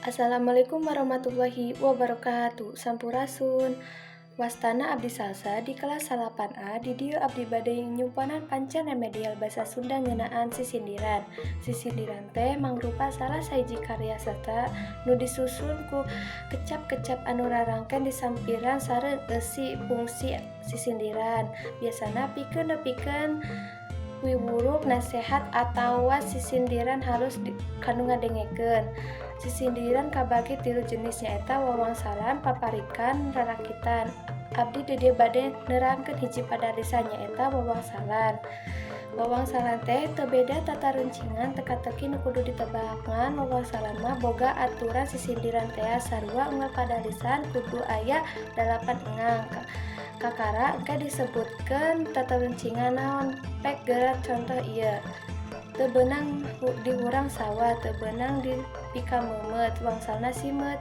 Assalamualaikum warahmatullahi wabarakatuh. Sampurasun. Wastana abdi Salsa di kelas 8A. Di dieu abdi bade nyumponan pancen remedial basa Sunda ngeunaan sisindiran. Sisindiran teh mangrupa salah sahiji karya sastra nu disusun ku kecap-kecap anu rarangken disampiran sareng eusi pungsi sisindiran. Biasana pikeun nepikeun wiwuruk, nasehat, atawa sisindiran halus kanu ngadengekeun. Sisindiran kabagi tilu jenis, nyaeta wawangsalan, paparikan, rarakitan. Abdi di dieu bade nerangkeun hiji padalisan, nyaeta wawangsalan. Wawangsalan teh teu beda tataruncingan teka-teki nu kudu ditebak, ngan wawangsalan mah boga aturan sisindiran tea sarua unggal padalisan kudu aya 8 engang. Kakara engke disebutkeun tataruncingan naon. Pek geura contoh ieu. Teu beunang dihurang sawah, teu beunang dipikameumeut, wangsalna simeut.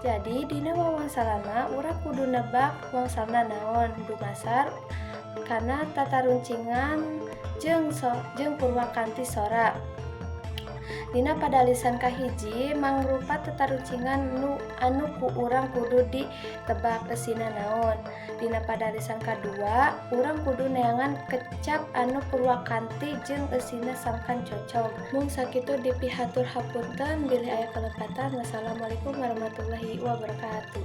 Jadi dina wawangsalan mah urang kudu nebak wangsalna naon dumasar kana tataruncingan jeung purwakanti sora. Dina padalisan kahiji mangrupa tataruncingan anu ku urang kudu ditebak eusina naon. Dina padalisan kadua urang kudu neangan kecap anu purwakanti jeung eusina sangkan cocog. Mung sakitu dipihatur hapunten bilih aya kalepatan. Wassalamualaikum warahmatullahi wabarakatuh.